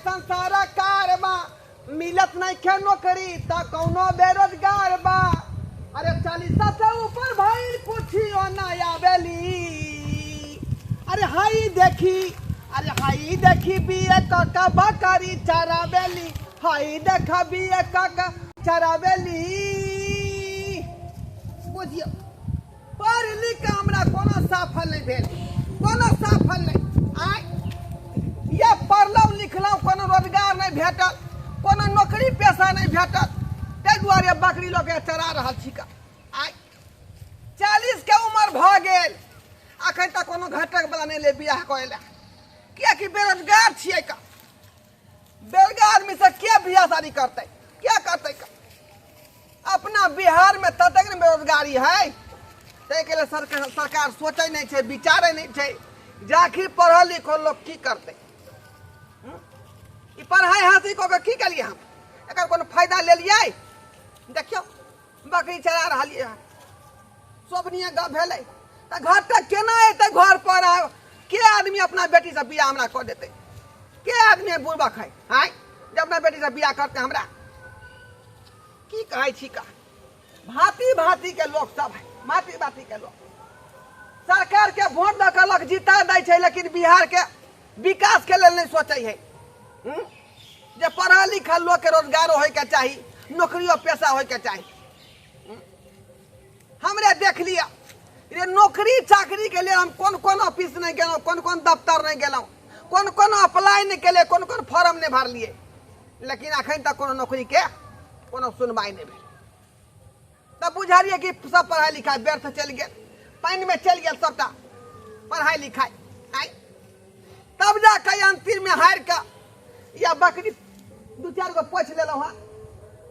कैसन सारा कारबा, मिलत नहीं खे नौकरी त कौनो बेरोजगार बा। अरे 40 से ऊपर भइल कुछियो ना आवेली। अरे हाई देखी, अरे हाई देखी बीए काका बकरी चरावेली, हाई देखा बीए काका चरावेली। बुझियो पढ़ लिख के हमरा कोनो सफल नहि भेल, कोनो सफल नहि। आइ ये पढ़लहुँ लिखलहुँ, कोनो रोजगार नहि भेटल, कोनो नौकरी पेशा नहि भेटल, ताहि दुआरे बकरी लऽ के चरा रहल छी। का आइ 40 के उमर भऽ गेल, अखन तक कोनो घटक वाला नहि ले बियाह करै लए, किएकि बेरोजगार छियै। का बेरोजगार आदमी से के बियाह शादी करतै, क्या करतै? का अपना बिहारमे ततेक ने बेरोजगारी है, ताहिके लेल सरकार सरकार सोचै नहि छै, विचारै नहि छै जाखी पढ़ल लिखल लोक की करतै। ई पढ़ाइ हासिल कऽ के की केलियै हम? एकर कोनो फायदा लेलियै? देखियौ बकरी चरा रहलियै हँ, शोभनीय गप भेलै तऽ घर तक केना एतै? घर पर आब के आदमी अपना बेटीसँ बियाह हमरा कऽ देतै? के आदमी बुढ़बक है आँय जे अपना बेटीसँ बियाह करतै हमरा? की कहै छी का भांति भांति के लोक सब है, भांति भांति के लोक सरकार के वोट दऽ के लोक जीता दै छै, लेकिन बिहार के विकास के लेल नहि सोचै है। हम्म? जे पढ़ल लिखल लोक के रोजगारो होय के चाही, नौकरियो पेशा होय के चाही। हमरे देख लिअ रे, नौकरी चाकरी के लिए हम कोन कोन ऑफिस नहीं गेलहुँ, कोन कोन दफ्तर नहीं गेलहुँ, कोन कोन अप्लाई नहीं केलिए, कोन कोन फॉर्म नहीं भरलिए, लेकिन अखन तक कोनो नौकरी के कोनो सुनवाई नहीं भेल। तब बुझलिए कि सब पढ़ाई लिखाई व्यर्थ चलि गेल, पानिमे चलि गेल सबटा पढ़ाई लिखाई। आइ तब जा कऽ अंतिममे हारि कऽ या बकरी दू चारि गो पोछि लेलहुँ हँ।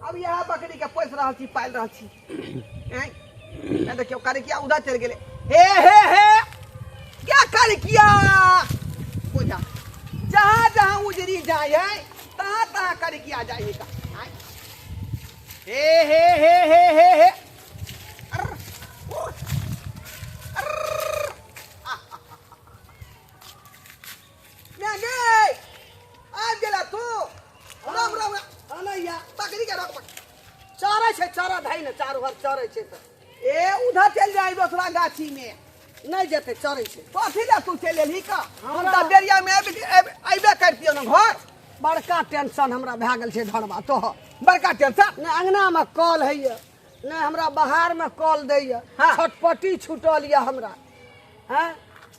अब इएह बकरीके पोसि रहल छी, पालि रहल छी। आँय, देखियौ करिकिया उधर चलि गेलै। हे हे हे, क्या करिकिया बुझा, जहाँ जहाँ उजरी जाइ है तहाँ तहाँ करिकिया जाइ है का। आँय, हे हे हे हे हे हे, अर्र, उर, अर्र, गे आबि गेला तू? राम राम। अनैया बकरी के रोक। चरै छै, चरऽ दही ने, चारू भर चरै छै तऽ। ए उधर चलि जाय दोसरा गाछी में। नहि जेतै, चरै छै। कथी लए तू चलि एलही का? हम तऽ बेरिया में अयबे करतियौ ने घर। बड़का टेंशन हमरा भए गेल छै धरबा तोहर। बड़का टेंशन? नहि अंगनामे कल होइए, नहि हमरा बाहरमे कल दैए। हाँ। छटपटी छूटल यऽ हमरा। हैं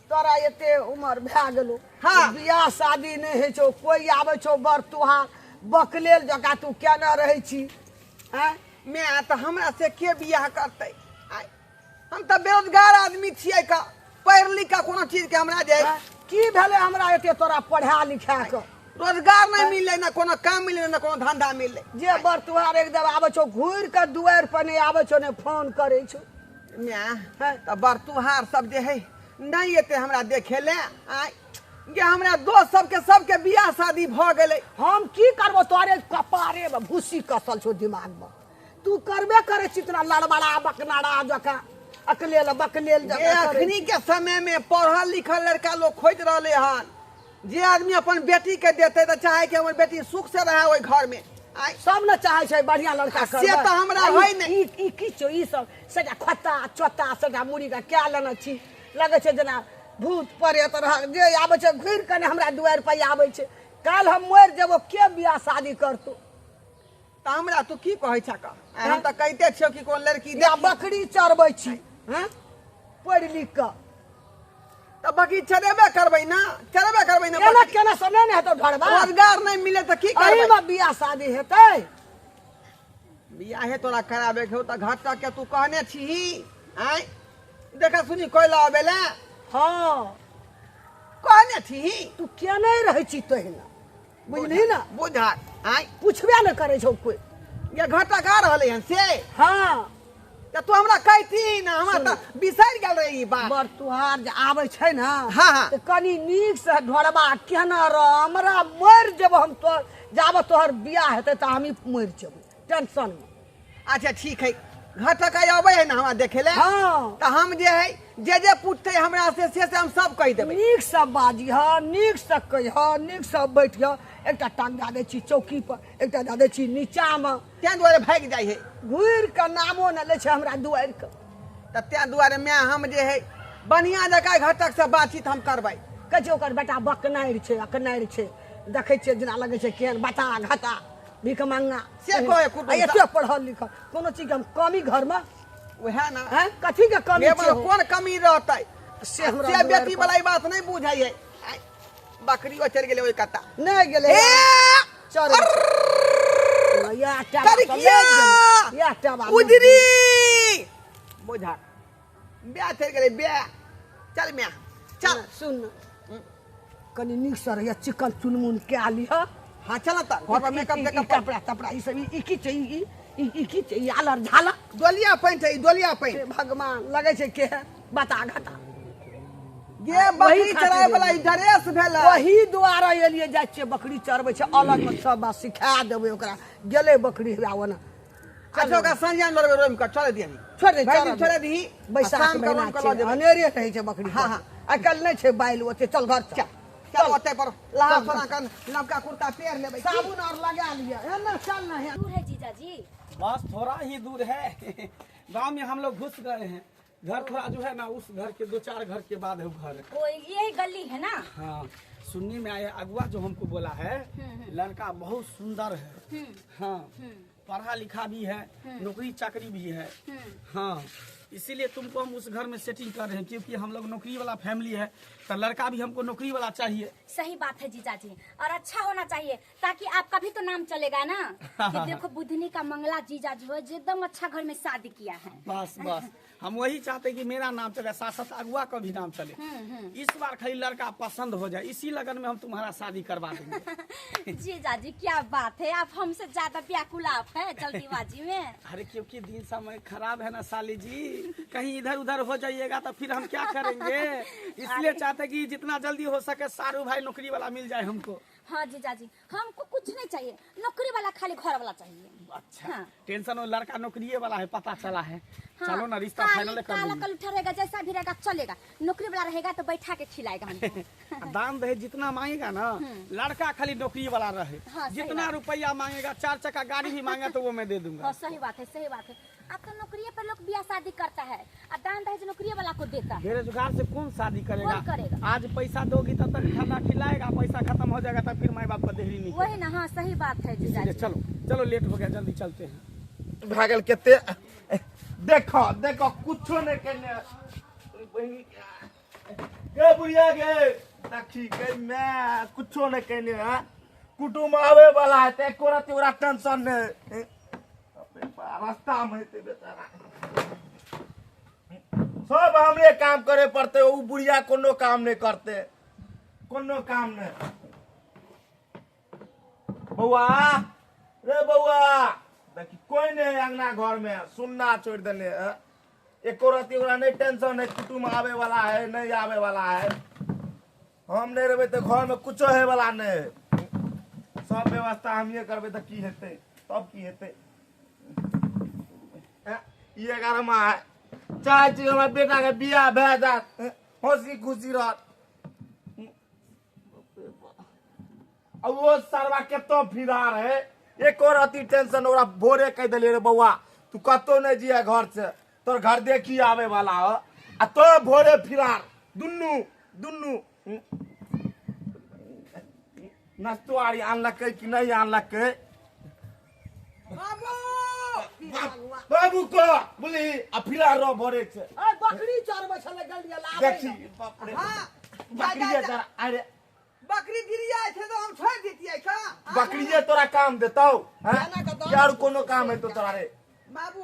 तोरा एते उमर भए गेलो। हाँ। बियाह शादी नहि होइ छौ, कोइ आबै छौ बर तुहार बकलेल जकाँ तू केना रहै छी? हैं मैं तऽ हमरा से के बियाह करतै? आय, हम तऽ बेरोजगार आदमी छियै का, पढ़ि लिख कऽ कोनो चीज के हमरा जे हैं? की भेलै हमरा एते तोरा पढ़ा लिखा कऽ? रोजगार नहि मिललै, ना कोनो काम मिललै, ना कोनो धंधा मिललै। जे बर तुहार एकदम आबै छौ घुरि कऽ दुआरि पर नहि आबै छौ, नहि फोन करै छौ। माय, तऽ बर तुहार सब जे है नहि एतै हमरा देखे ले। आय जे हमरा दोस्त सबके सबके बियाह शादी भऽ गेलै। हम की करबो? तोरे कपारे में भूसी कसल छौ दिमाग में, तू करबे करे छी तोरा लड़बड़ा बकनारा जकाँ अकलेल बकलेल जे जकाँ करै अखनी के समय में पढ़ल लिखल लड़का लोग खोजि रहले हन, जे आदमी अपन बेटी के देते तऽ चाहे कि हमर बेटी सुख से रहे ओहि घर में। आय सब ने चाहे छै बढ़िया लड़का। आ से तऽ हमरा है है नहि। ई ई की छौ? ई सब सटा खोता चोता सटा मुड़ी के क्या लेने छी? लगै छै जेना भूत प्रेत रह जे आबै छै घुरि कऽ ने हमरा दुआरि पर आबै छै। काल्हि हम मरि जेबो, के बियाह शादी करतौ? तऽ हमरा तू की कहै छह का? आय, हम तऽ कहिते छियौ कि कोन लड़की या देखी। बकरी चरबै छी हैं पढ़ि लिख कऽ। तऽ बकरी चरेबे करबै ना, चरेबे करबै ना केना बकरी। केना से नहि ने हेतौ ढरबा? रोजगार नहि मिले तऽ की करबै? एहिमे बियाह शादी हेतै? बियाहे तोरा कराबे के हौ तऽ घर तक के तू कहने छीही? आँय, देखा सुनी कोयला अबै ले। हँ कहने छीही? तू केने रहै छी तहिना, बुझली ने? बुझा आँय पुछबे ने करै छौ कोइ। ये घटक आ रहलै हन से? हँ। तऽ तू हमरा कहती ने, हमरा तऽ बिसरि गेल रही ई बात। बर तुहार जे आबै छै ने, हाँ, हाँ। तऽ कनि नीक से ढोरबा केना रह, हमरा मरि जेबो हम तो, जाबे तोहर बियाह हेतै तऽ हमही मरि जेबै टेंशन मे। अच्छा ठीक है, घटक आइ अबै है ने हमरा देखे ले। हाँ। तऽ हम जे है जे जे पूछते हमरा से से से हम सब कहि देबै। नीक से बाजिह, नीक से कहिह, नीक से बैठिह। एकटा टांग दए दै छी चौकी पर, एकटा दए दै छी नीचामे। तें दुआरे भागि जाइ है। घुरि कऽ नामो नहि लै छै हमरा दुआरि के। तऽ तें दुआरे माय हम जे है बढ़िआँ जकाँ घटक से बातचीत हम करबै। कहै छै ओकर बेटा बकनारि छै, अकनारि छै, देखै छियै जेना लगै छै केहन बता घाटा भीख मंगा से कहै कुटुम्ब आ एते पढ़ल लिखल कोनो चीज के हम कमी घरमे वएह ना। हैं, कथी के कमी हे छै? कोन कमी रहतै से हमरा से दुआरि बेटी पर। वाला ई बात नहि बुझै है। आइ, बकरियो चलि गेलै ओहि कत्ता। नहि गेलै। हे चल या टाबा करिकिया या टाबा उजरी बुझा ब्याह चलि गेलै ब्याह। चल म्या चल। सुन कनी नीक से रहिए, चिकन चुनमुन कए लिह। हाँ चल तऽ घर पर मेकअप ई तेकअप। कपड़ा तपड़ा ई सब ई की छै? ई ई ई की छै? ई आलर झालर डोलिया पैंट है, ई डोलिया पैंट। हे भगवान, लगै छै के बता घटा ये बकरी वही खातिर चराय वाला ई ड्रेस भेलै। वही दुआरे एलियै। जाइ छियै बकरी चरबै छै अलग मे, सब बात सिखा देबै ओकरा। गेलै बकरी हेबा ओना। अच्छा ओकरा संझा में लड़बै रोमि कऽ चलै दियही। छोड़ दे। भरि दिन छोड़े दही। बैसाख शाम के महीना रोमि कऽ छै, लऽ जेबै। अनेरे रहै छै बकरी। हाँ, हाँ। आइ काल्हि नहि छै बाइल ओते। चल घर चल। चल ओते पर लहा सोना कऽ नवका कुर्ता पहिर लेबै, साबुन आर लगा लिअ। हे ने चल ने हे। दूर है जीजाजी? बस थोड़ा ही दूर है, गांव में हम लोग घुस गए हैं। घर थोड़ा जो है ना उस घर के दो चार घर के बाद है वो घर। ओ यही गली है ना? हाँ, सुनने में आया अगुआ जो हमको बोला है लड़का बहुत सुंदर है। हाँ, पढ़ा लिखा भी है, नौकरी चाकरी भी है। हाँ, इसीलिए तुमको हम उस घर में सेटिंग कर रहे हैं, क्योंकि हम लोग नौकरी वाला फैमिली है तो लड़का भी हमको नौकरी वाला चाहिए। सही बात है जीजाजी, और अच्छा होना चाहिए ताकि आपका भी तो नाम चलेगा ना कि देखो बुधनी का मंगला जीजा जो है एकदम अच्छा घर में शादी किया है। बस बस, हम वही चाहते हैं कि मेरा नाम चले, साथ साथ अगुआ का भी नाम चले। इस बार खाली लड़का पसंद हो जाए, इसी लगन में हम तुम्हारा शादी करवा देंगे। जीजाजी क्या बात है, आप हमसे ज्यादा व्याकुल आप है जल्दीबाजी में। अरे क्योंकि दिन समय खराब है ना साली जी, कहीं इधर उधर हो जाइएगा तो फिर हम क्या करेंगे, इसलिए चाहते हैं कि जितना जल्दी हो सके सारू भाई नौकरी वाला मिल जाए हमको। हाँ जीजाजी, हमको कुछ नहीं चाहिए, नौकरी वाला खाली घर वाला चाहिए। अच्छा। हाँ। टेंशन हो, लड़का नौकरी वाला है पता चला है। हाँ, चलो ना रिश्ता फाइनल कर काला दूंगी। कलूठा रहेगा, जैसा भी रहेगा चलेगा, नौकरी वाला रहेगा तो बैठा के खिलाएगा हमको। दान दहेज जितना मांगेगा ना लड़का खाली नौकरी वाला रहे। हाँ, सही जितना बात। रुपया मांगेगा, चार चक्का गाड़ी भी मांगेगा तो वो मैं दे दूंगा। हाँ सही बात है, सही बात है। अब तो नौकरी पर लोग ब्याह शादी करता है और दान दहेज नौकरी वाला को देता है। बेरोजगार से कौन शादी करेगा? कौन करेगा? आज पैसा दोगी तब तक खाना खिलाएगा, पैसा खत्म हो जाएगा तब फिर माई बाप का देहरी नहीं। वही ना, हाँ सही बात है जीजाजी। इसलिए चलो चलो लेट हो गया, जल्दी चलते हैं। भागल केते देखो देखो कुछो नहीं केने गे बुढ़िया गे देखी गे मैं कुछो नहीं केने है। कुटुम्ब आवे वाला है ते एको रति ओकरा टेंशन नहीं। रास्ता में हेतै बेचारा, सब हमरे काम करे पड़ते, उ बुढ़िया कोनो काम नहीं करते, कोनो काम नहीं। बौआ रे बौआ देखी कोई नहीं अंगना घर में सुन्ना छोड़ देने है। एको रति ओकरा नहीं टेंशन है, कुटुम्ब आवे वाला है नहीं आवे वाला है। हम नहीं रहबै तऽ घर में कुछो है वाला नहीं, सब व्यवस्था हमिये करबै तऽ की हेतै, तब की हेतै। ई 11 है, चाहै छी हमरा बेटा के बियाह भए जायत, हंसी खुशी रहत। आ ओ सरवा कतौ फिरा रहे, एको रति टेंशन ओकरा भोरे कहि देलियै रे बौआ तू कतौ नहि जिया घर से, तोर घर देखी आवे वाला हो, आ तो भोरे फिरार दुनू दुनू नाश्तो आरी आनलकै कि नहि आनलकै। बाबू बाबू को बुझली आ फिरार रह भोरे छै। ए बकरी चरबै छलै गेलियै लाबै। देखी बाप रे। हाँ, बकरिये तोरा, अरे बकरी गिरिया छै तो हम छोड़ दितियै का? बकरिये तोरा काम देतौ हैं? केना के दाम कि आर कोनो काम हेतौ तोरा रे? बाबू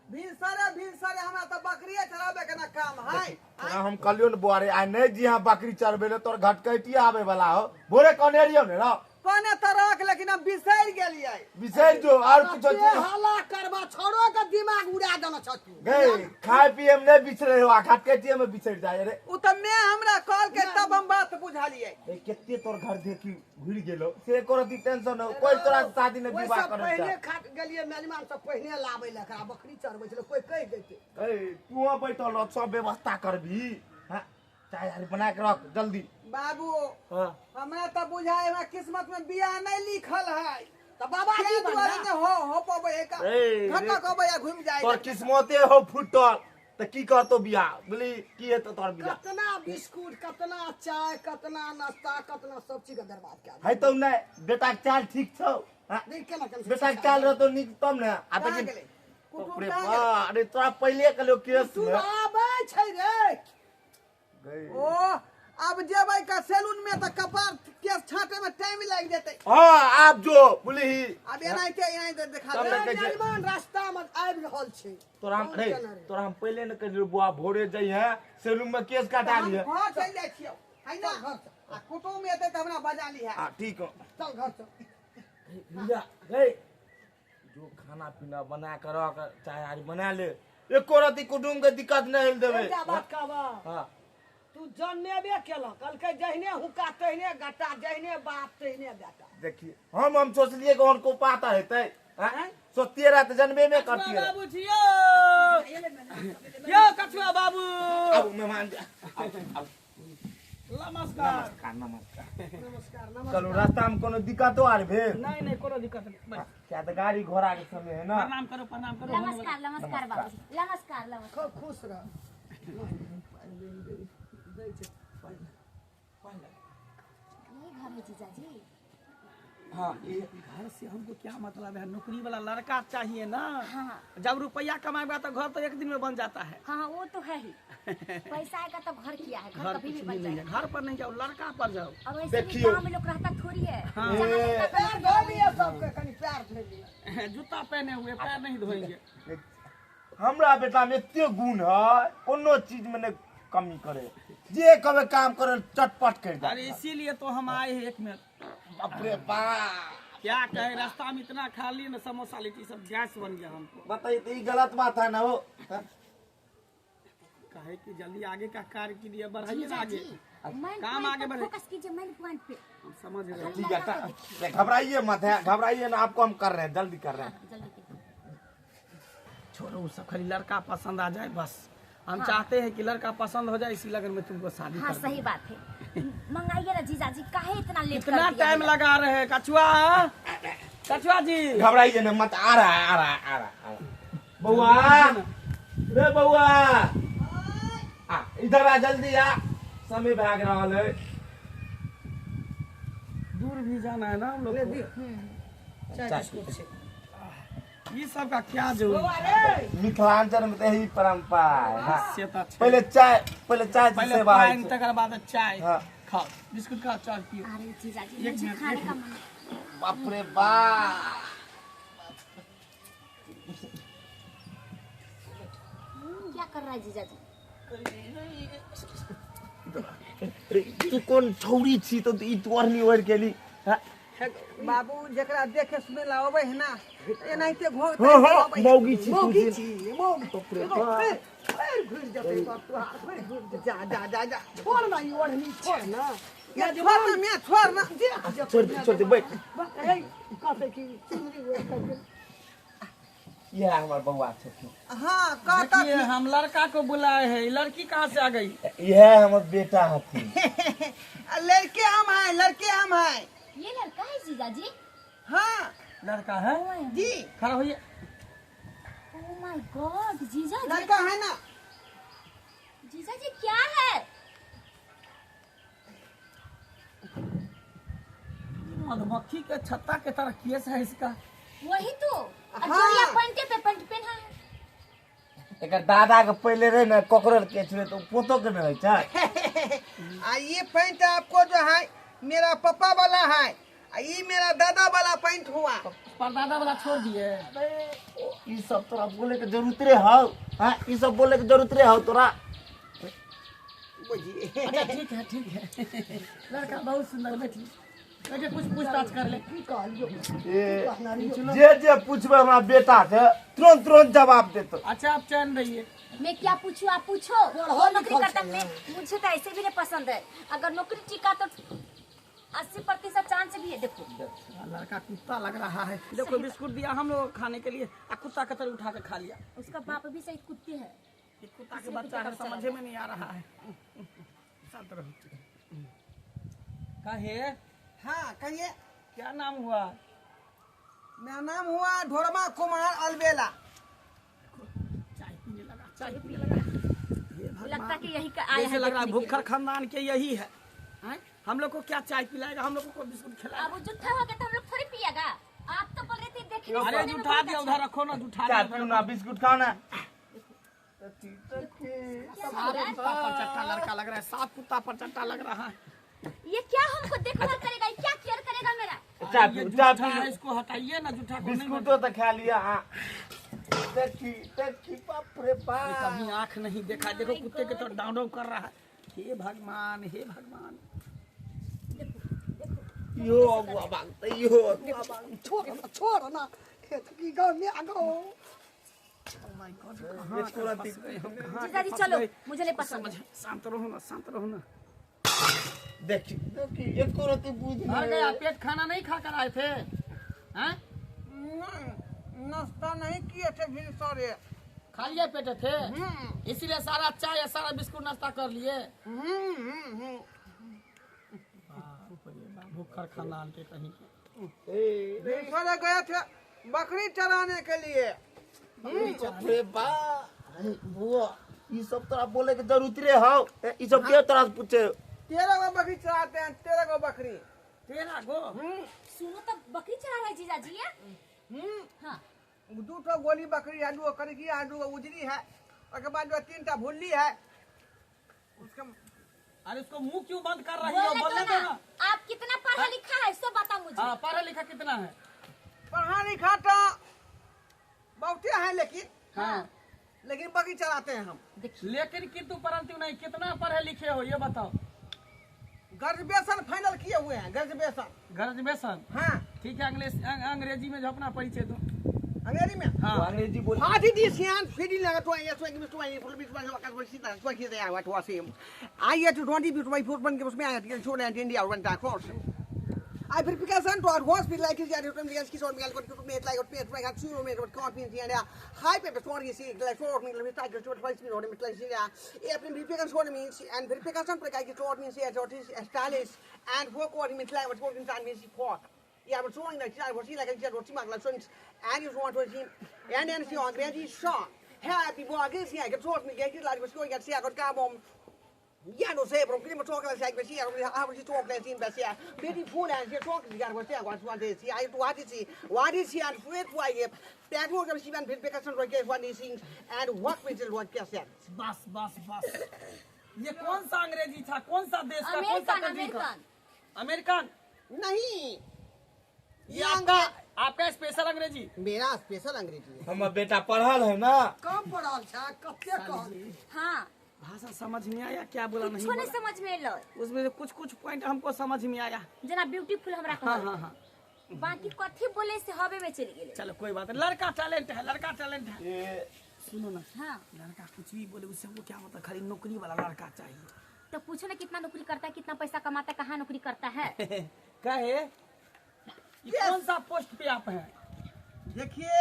भिनसरे भिनसरे हमरा तऽ बकरिये चराबे के ना काम है। तोरा हम कहलियौ ने बौआ रे, आइ नहि जी हाँ बकरी चरबे ले तोर घटकैती आबे वाला हो, भोरे कहने रहियौ ने रौ। कहने तऽ रख लेकिन हम बिसरि गेलियै। बिसरि जो और कुछ कते हल्ला करबा, छोड़ो के दिमाग उड़ा देने छ तू। गई खाए पिए में नहीं बिसरे हो, आ खटकटिए में बिसरि जाय रे। उ तऽ मैं हमरा कहलकै तब हम बात बुझलियै। ए केते तोर घर देखी घुरि गेलो से एको रति टेंशन हो, कोई तोरा से शादी नहीं ओहि विवाह सब करे पहिने खा गेलियै, मेजमान सब पहिने लाबै लए एकरा बकरी चरबै छलै, कोई कहि दैते। ए तू बैठल रह, सब व्यवस्था करबी। हां चाय आर बना के रख जल्दी। बाबू हां हमरा तऽ बुझाय हमरा किस्मत में बियाह नहीं लिखल है। तऽ बाबा जी के दुआरे ने हो हो पबै है का ए, घटक होबै आ घुमि जाय। तोर किस्मते हो फुटल तऽ की करतो बियाह, बोली की हेतौ तोर बियाह? कतना बिस्कुट, कतना चाय, कतना नाश्ता, कतना सब चीज के बर्बाद कए देलकै। हेतौ नहि, बेटा के चाल ठीक छौ? हाँ? नहीं, केना केना बेटा के चाल रहतौ नीक तब ने। आ कहाँ देखिन गेलै? कुटुम बाप रे कहाँ बा, गेलै? अरे तोरा पहिले कहलियौ केस तू में। आबै छै रे। गई। ओ अब जेबै का सैलून में तऽ कपार केस छाटे में टाइम लागि जेतै। हाँ आब जो बोली। अब एनाहिते एनाहिते देखा तब दे। देखै छै। मेजमान रास्ता में आबि रहल छै। तोरा हम रे, तोरा हम पहिले ने कहलियौ बुआ भोरे जइहे सैलून में केस कटा हम लिहे। घर चलि जाइ छियौ है ना, आ कुटुम एतै तऽ हमरा बजा लिहे। आ ठीक हो। चल घर चल। भैया गई जो खाना पीना बना के रख, चाय आर बना ले, एको रति कुटुम के दिक्कत नहीं होल देबै। एकटा बात कहबा, हाँ तू जन्मेबे केलक, कहलकै जहिने हुक्का तहिने गट्टा, जहिने बाप तहिने बेटा। देखिए हम सोचलिए कि उनको पाता हेतै, हाँ? सोचतिए रहा तऽ जनबे में करतिए रहा। बाबू जी यो यो कछुआ बाबू। अब मेहमान जी, अब नमस्कार। नमस्कार नमस्कार नमस्कार नमस्कार। चलू रास्ता में कोनो दिक्कतो आर भेल? नहीं नहीं कोनो दिक्कत नहीं। बैठ। क्या तऽ गाड़ी घोड़ा के समय है ना। प्रणाम करो, प्रणाम करो। नमस्कार नमस्कार बाबूजी, नमस्कार नमस्कार। खूब खुश रह। ये घर है जीजाजी। हाँ ये घर से हमको क्या मतलब है, नौकरी वाला लड़का चाहिए ना। हाँ जब रुपया कमाएगा तो घर तो एक दिन में बन जाता है। हाँ वो तो है ही, पैसा आएगा तो घर किया है, घर घर कभी कुछ भी भी बन नहीं है, जाएगा। घर पर नहीं जाओ, लड़का पर जाओ। और वैसे भी देखियो। गाँव में लोग रहता थोड़ी है। हाँ। जहाँ लड़का पैर धो लिअ सबके, कनी पैर धो लिअ। जूता पहने हुए पैर नहीं धोएंगे। हमरा बेटा में एते गुण है, कोनो चीज में नहीं कमी करे, जे कभी काम करे चटपट कर अरे जाए। इसीलिए तो हम आए हैं। एक मिनट, बाप रे बाप, क्या कहे, रास्ता में इतना खा लिए ना समोसा लिट्टी सब, गैस बन गया हमको। बताइए तो ये गलत बात है ना वो। कहे कि जल्दी आगे का कार्य के लिए बढ़ाइए ना आगे, मेन काम आगे बढ़े। फोकस कीजिए मेन पॉइंट पे। हम समझ रहे हैं। ठीक है, घबराइए मत, है घबराइए ना, आपको हम कर रहे हैं, जल्दी कर रहे हैं। जल्दी कीजिए। छोड़ो वो सब, खाली लड़का पसंद आ जाए बस। हम चाहते हैं कि लड़का पसंद हो जाए, इसी लगन में तुमको शादी हाँ कर सही बात है। मंगाइए ना जीजाजी, काहे इतना लेट इतना कर दिया टाइम है? लगा रहे हैं कछुआ, कछुआ जी घबराइए ना मत, आ रहा है आ रहा है आ रहा है। बउआ रे बउआ, आ इधर आ जल्दी आ, समय भाग रहा है। दूर भी जाना है ना हम लोग को। चाय बिस्कुट छै। ये सब का क्या जरूरत? बौआ रे, मिथिलांचल में तो यही परंपरा है। हाँ। से तो अच्छा। पहले चाय, पहले चाय से पहले सेवा है। पानी तकर बाद चाय। हाँ। खाओ बिस्कुट खाओ, चाय पियो। अरे जीजाजी एक मुझे मिनट, खाने एक का मन है। बाप रे बाप, क्या कर रहा है जीजाजी? रे तू कौन छौरी छी तो ई तोर नहीं ओढ़ गेली। हाँ बाबू जकरा देखे सुने ला अबै है ना, एनाहिते घोघ हाँ हाँ, मौगी छी तू मौगी जे। छी, मौगी। एगो फेर फेर घुरि जेतै बाप तोहार, फेर घुरि जेतै। जा जा जा जा, छोड़ ना ई ओढ़नी, छोड़ ना। या छोड़ ना, मैं छोड़ ना। देख छोड़ दे, छोड़ दे, बैठ। ए कहतै कि चुनरी ओढ़ि कऽ। यह हमार बउआ छथिन। हाँ कहता देखिए हम लड़का को बुलाए हैं, लड़की कहाँ से आ गई? यह हमर बेटा हथिन। लड़के हम हैं, लड़के हम हैं। ये लड़का है जीजाजी? हाँ लड़का है जी। खड़ा होइए। ओ my God जीजाजी, लड़का है ना। जीजाजी क्या है? मधुमक्खी के छत्ता के तरह केस है इसका। वही तो। हाँ। जोड़िया पैंटे पे पैंट पहना है। एकर दादा के पहले रहे ना कॉकरोच के छले तो पोतो के नहीं छै। आ ये पैंट आपको जो है मेरा पापा वाला है, आ ये मेरा दादा वाला पैंट हुआ। परदादा वाला छोड़ दिए। ई सब तोरा बोले के जरूरत रे हौ। हां ई सब बोले के जरूरत रे हौ तोरा। बुझिए। अच्छा ठीक है ठीक है, लड़का बहुत सुंदर। बैठिए। देखिए कुछ पूछताछ कर ले। की कहलियो? ए, कहना रहियो? जे जे पूछबै हमरा बेटा के तुरंत तुरंत जवाब देतो। अच्छा आप चैन रहिए। मैं क्या पूछूं, आप पूछो। पढ़ल वो नौकरी लिखल करता छै। मैं, मुझे तो ऐसे भी नहीं पसंद है। अगर नौकरी टिका तो 80% चांस भी है। देखो लड़का कुत्ता लग रहा है। देखो बिस्कुट दिया हम लोग खाने के लिए, आ कुत्ता कतर उठा के खा लिया। उसका बाप भी सही कुत्ते है। ये कुत्ता के बच्चा है, समझे में नहीं आ रहा है। शांत रहो। कहे हाँ कहिए। क्या नाम हुआ? मेरा नाम हुआ ढोरमा कुमार अलबेला। चाय पीने लगा, चाय पीने लगा। हे भगवान। लगता कि यही का आया जैसे है लग रहा है देखने के भुक्खड़ लिए। खानदान के यही है। हैं? हम लोग को क्या चाय पिलाएगा, हम लोग को बिस्कुट खिलाएगा। अब वो जुठा हो गया तो हम लोग थोड़ी पिएगा। आप तो बोल रहे थे देखने अरे सुनने में जुठा बहुत दिया, अच्छा। उधर रखो ना, जुठा चाय दिया। पीऊ ना, बिस्कुट खाओ ना। साफ कुत्ता पर चट्टा लड़का लग रहा है, साफ कुत्ता पर चट्टा लग रहा है। ये क्या हमको देखभाल करेगा, ये क्या केयर करेगा मेरा? चाय ये पीऊ, चाय जूठा है, पीऊ। इसको हटाइए ना, जूठा को नहीं बिस्कुटो तो खा लिया। हाँ देखी देखी, बाप रे बाप। कभी आंख नहीं देखा। देखो कुत्ते के तो डाउन डाउन कर रहा है। हे भगवान, हे भगवान। यो अगुआ भागते, यो अगुआ भागते। छोड़ ना, छोड़ ना, हे तो की गाँव में आ गो। एको रत्ती जीजा जी चलो, मुझे नहीं पसंद। समझ, शांत रहो ना, शांत रहो ना। देखी देखी, एको रत्ती बुझ भर गया पेट, खाना नहीं खा कर आए थे हैं? नाश्ता नहीं किए थे फिर सरे। खा लिए पेट थे, इसीलिए सारा चाय या सारा बिस्कुट नाश्ता कर लिए। भूखड़ खानदान के कहीं सरे गए थे बकरी चराने के लिए। बाप रे बाप। बुआ ई सब तोरा बोले के जरूरत रे हौ। ई सब के तोरा से पूछे? 13 गो बकरी चराते हैं, 13 गो बकरी। 13 गो? सुनो तो बकरी चरा रहे जीजा जी। हाँ 2 ठो गोली बकरी है, 2 करगी है, 2 उजली है, उसके बाद जो 3 टा भुल्ली है। उसका अरे उसको मुंह क्यों बंद कर रही हो? बोलने बोलने दो दो ना। ना। आप कितना पढ़ा लिखा है सब बताओ मुझे। हाँ पढ़ा लिखा कितना है? पढ़ा लिखा तो बहुते है, लेकिन हाँ लेकिन बकरी चराते हैं हम। लेकिन किंतु परंतु नहीं, कितना पढ़े लिखे हो ये बताओ। ग्रेजुएशन फाइनल किए हुए हैं, ग्रेजुएशन। ग्रेजुएशन? हाँ ठीक है। अंग्रेजी में जो अपना परिचय दो। अंग्रेजी में? हाँ अंग्रेजी बोल। हाथी दी सियान फिरी लगा तो आई सो इंग्लिश तो आई फुल बीच में वकास बोल सीधा सो की दया what was him I eight 20 B 24 बन के उसमें आया छोड़ एंड इंडिया वन टा course I verification to was be like is to me की सोन मिल को मेट लाइक पेट में का चू में कॉट मीन या हाई पे सोन की सी लाइक सोन मिल मिल टाइगर चोट फाइव मिल मिल लाइक या ए अपने वेरिफिकेशन सोन मींस एंड वेरिफिकेशन पर का की सोन मींस या चोट is stylish and वो code means like what code means four Yeah, but showing that I was like a roti magla and you want to see and then see on Granny Shaw. Happy boy, I get told me get like was going at see I got carbon. Yeah, no say, but pretty much talk like I see I was talk like in Basia. Beautiful and you talk the guy was there was one day. See, I what is he? What is he and with why that was a even because one is and what we will what guess that. बस बस बस, ये कौन सा अंग्रेजी था? कौन सा देश का, कौन सा अमेरिकन, कंट्री का? अमेरिकन। अमेरिकन? नहीं, ये आपका स्पेशल अंग्रेजी? मेरा स्पेशल अंग्रेजी है। हमर बेटा पढ़ल है ना। कम पढ़ल छै, कते कहल? हाँ भाषा समझ में आया क्या बोला? नहीं कुछ नहीं बोला। समझ में लो। उसमें से कुछ कुछ पॉइंट हमको समझ में आया। जना ब्यूटीफुल हमरा हाँ कहल। हाँ हाँ बाकी कथी बोले से हवे में चली गेले। चलो कोई बात नहीं, लड़का टैलेंट है, लड़का टैलेंट है। ये सुनो ना, हाँ लड़का कुछ भी बोले उससे हमको क्या मतलब, खाली नौकरी वाला लड़का चाहिए। तो पूछो ना कितना नौकरी करता है, कितना पैसा कमाता है, कहाँ नौकरी करता है। कहे ये कौन सा पोस्ट पे आप हैं? देखिए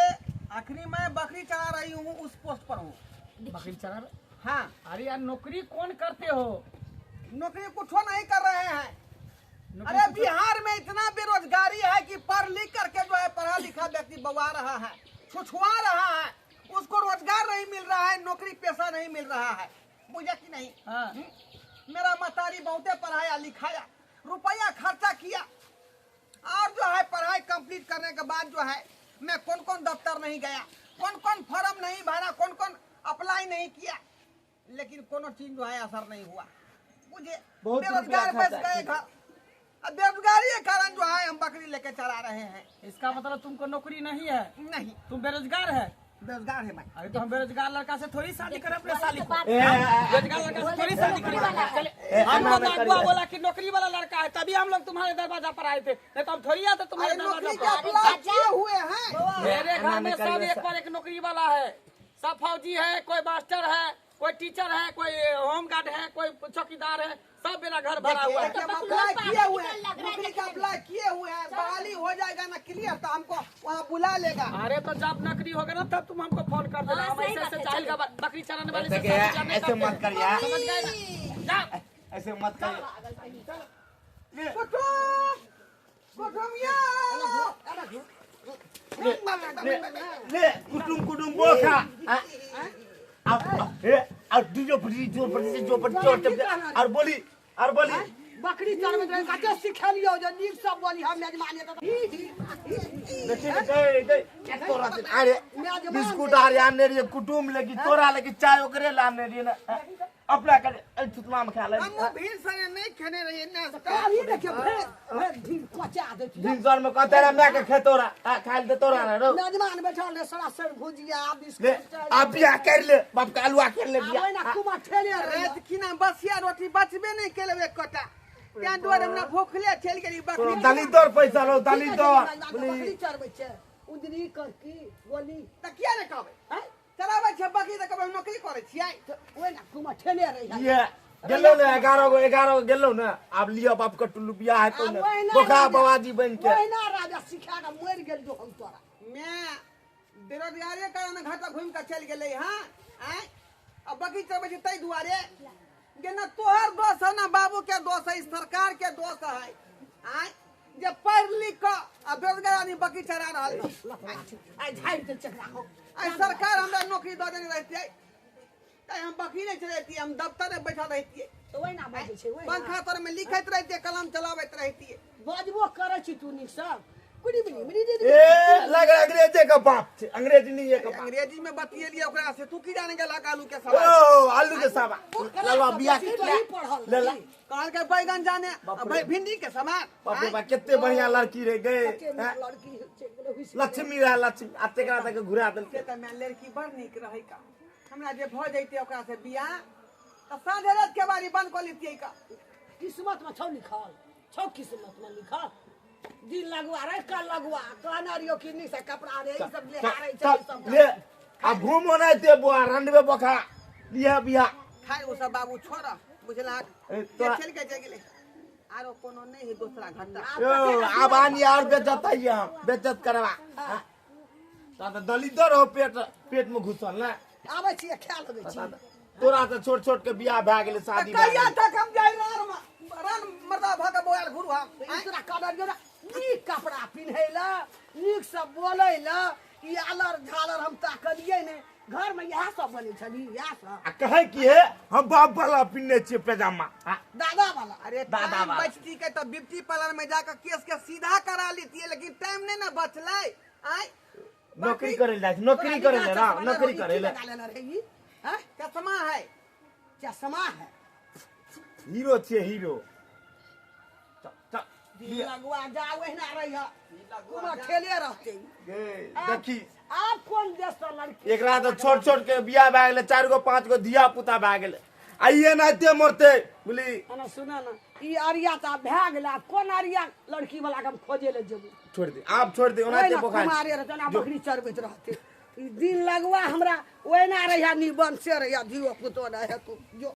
आखिरी मैं बकरी चरा रही हूँ, उस पोस्ट पर हूँ। बकरी चरा रहे? हाँ। अरे यार नौकरी कौन करते हो? नौकरी कुछ नहीं कर रहे हैं। अरे बिहार में इतना बेरोजगारी है कि पढ़ लिख करके जो है पढ़ा लिखा व्यक्ति बवा रहा है, छुछुआ रहा है, उसको रोजगार नहीं मिल रहा है, नौकरी पैसा नहीं मिल रहा है। बुझा कि नहीं? हाँ। मेरा मतारी बहुते पढ़ाया लिखाया, रुपया खर्चा किया, और जो है पढ़ाई कंप्लीट करने के बाद जो है मैं कौन कौन दफ्तर नहीं गया, कौन कौन फॉर्म नहीं भरा, कौन कौन अप्लाई नहीं किया, लेकिन कोनो चीज जो है असर नहीं हुआ। मुझे बहुत बेरोजगार रुपया बस खर्चा गए घर। अब बेरोजगारी के कारण जो है हम बकरी लेके चला रहे हैं। इसका मतलब तुमको नौकरी नहीं है? नहीं। तुम बेरोजगार है? बेरोजगार है भाई। अरे तो हम बेरोजगार लड़का से थोड़ी शादी करें अपने साली को। बात ए, बेरोजगार लड़का से थोड़ी शादी नौकरी वाला करें। है। ए, हमको एना तो नहीं अगुआ करिए। बोला कि नौकरी वाला लड़का है, तभी हम लोग तुम्हारे दरवाजा पर आए थे, नहीं तो हम थोड़ी आते तुम्हारे अरे नौकरी दरवाजा के पर। अप्लाई किए हुए हैं। मेरे एना घर में नहीं सब करिए एक पर एक नौकरी वाला है, सब फौजी है, कोई मास्टर है, कोई टीचर है, कोई होम गार्ड है, कोई चौकीदार है, सब मेरा घर भरा हुआ है। देखिए, हम तो अप्लाई बकलोल किए हुए पागल हैं, लग रहा है नौकरी का देखने में। अप्लाई किए हुए हैं, बहाली हो जाएगा ना क्लियर तो हमको वहाँ बुला लेगा। अरे तो जब नौकरी होगा ना तब तुम हमको फोन कर देना। हाँ, हम सही ऐसे बात ऐसे है, जाहिल चलो। का बकरी चराने वाले से देखिए, शादी करने ऐसे करते मत हैं। करिए। समझ गए ना? जा। ऐसे मत करिए। कुटुम कुटुम या ले ले कुटुम कुटुम बोखा अब ए और डीजो फटी जो फटी जो फटी जो और बोली और बोली। बकरी चरबैत रहे कते सिखेलियौ जे नीक सब बोली हम मेजबानी तऽ देखी गए गए तोरा से अरे बिस्कुट आर आने रहिए कुटुम लेगी तोरा लेगी चाय ओकरे लाने रहिए ना अपना कर चुतमा में खा ले। हम भीड़ सने नहीं खेने रहिए नाश्ता। अभी देखियो फेर फेर ढील कोचा दै छै। दिन सर में कहते रहे मैं के खेतोरा आ खाइल दे तोरा ना रो मेजबान बैठल रहे सरासर भुजिया ले बिस्कुट आप बियाह कर ले बाप का अलुआ कर ले आ बियाह। ओहिना कुमा ठेले रहे। रात खिना बसिया रोटी बचबे नहीं केलौ एक कोटा, तें दुआरे हमरा भूखले चलि गेली बकरी। दलिदर पैसा लो दलिदर बकरी चरबै छै उदरी करकी गोली तऽ किया ने कहबै हैं चलाबै छै बकरी तऽ कहबै हम नौकरी करै छियै। ओहिना कुमा ठेले रहे। ये गेलो ने 11 गो 11 गो गेलो ने आब लिअ बाप के टुल्लू बियाह हेतौ ने बोखा बाबाजी बन के। ओहिना राजा सिखा के मरि गेल जो हम तोरा। मैं बेरोजगारे कारण घाटा घूमि कऽ चलि गेलै हँ। आँय आ बकरी चरबै छै ताहि दुआरे जे ना तोहर दोष है ना बाबू के दोष है, सरकार के दोष है। आँय जे पढ़ि लिख कऽ आ बेरोजगार आदमी बकरी चरा रहल छै। आइ झाड़ि देल चकरा हो। आइ सरकार हमरा नौकरी दऽ देने रहितियै तऽ हम बकरी नहि चलैतियै, हम दफ्तर में बैठल रहितियै, तऽ ओहिना बाजै छै ओहिना पंखा तर में लिखैत रहितियै, कलम चलाबैत रहितियै। बजबो करै छी तू नीक सब कुड़ी बिड़ी बिड़ी ए लग रहा अंग्रेजे का बाप छे, अंग्रेज नहीं है का बाप। अंग्रेजी में बतियेलियै ओकरा से, तू की जाने गेलक आलू के सवाल। ओ आलू के साबा ललवा बियाह कर ले ले ला। कहलकै बैगन जाने भाई भिंडी के समान। बाप रे बाप कितने बढ़िया लड़की रे गए लड़की लक्ष्मी रहा लक्ष्मी आ तेकरा तक घुरा देलकै। से तऽ मैं लड़की बड़ नीक रहै का, हमरा जे भऽ जैतै ओकरा से बियाह तऽ साँझे रात के बारी बंद कऽ लितियै का। किस्मत में छौ लिखल छौ किस्मत में लिखल दिन लगुआ रे कल लगुआ कहने रहियो कि नीक से कपड़ा रे ई सब ले हारै छै ई सब ले आ घूम ओनाइते बुआ रंडवे बोखा लिया बियाह खाइ ओ सब बाबू छोड़ बुझलक ए, जे तोरा- चलि के चलि गेलै आरो कोनो नहि है दोसरा घंटा। यो आब आनी और बेज्जत है हम बेज्जत करवा ता दलिदर हो पेट पेट में घुसल ना आबै छियै खाए लगै छी। तोरा तऽ छोट छोट के बियाह भए गेलै शादी भए कहिया गेलै। तक हम जाइ रन रन मर्दा भऽ के बौआल घुरू हम। ई तोरा कहने रहियो ने नीक कपड़ा पिन्है लए नीक से बोलै लए ई आलर झालर हम ताकलियै ने घर में इएह सब बनै छली इएह सब। आ कहै की है हम बाप वाला पिन्ने छियै पैजामा। दादा वाला। अरे दादा टाइम वाला। बचती के तऽ ब्यूटी पार्लर में जाके केस के सीधा करा लेतियै, लेकिन टाइम नहीं ना बचलै। आँय नौकरी करै लए जाइ छै, नौकरी करै लए ना नौकरी करै लए। लगा लेने रही हैं चश्मा है चश्मा है हीरो छियै हीरो। लगुआ जा ओहिना रही कुमा ठेले रहते। देखी आब कोन देश से लड़की एकरा तऽ छोट छोट के बियाह भए गेलै, 4 गो 5 गो धिया पुता भए गेलै आ ई एनाहिते मरतै बुझली। ना सुन ना ई अरिया तऽ आब भए गेलै, आब कोन अरिया लड़की वाला के हम खोजे लए जेबै। छोड़ दे आब छोड़ दे ओनाहिते ओहिना बोखार कुमारे रहते ओना बकरी चरबैत रहते। ई दिन लगुआ हमरा ओहिना रहिया निबंध से रहिया धियो पुतो नहि हेतौ जो।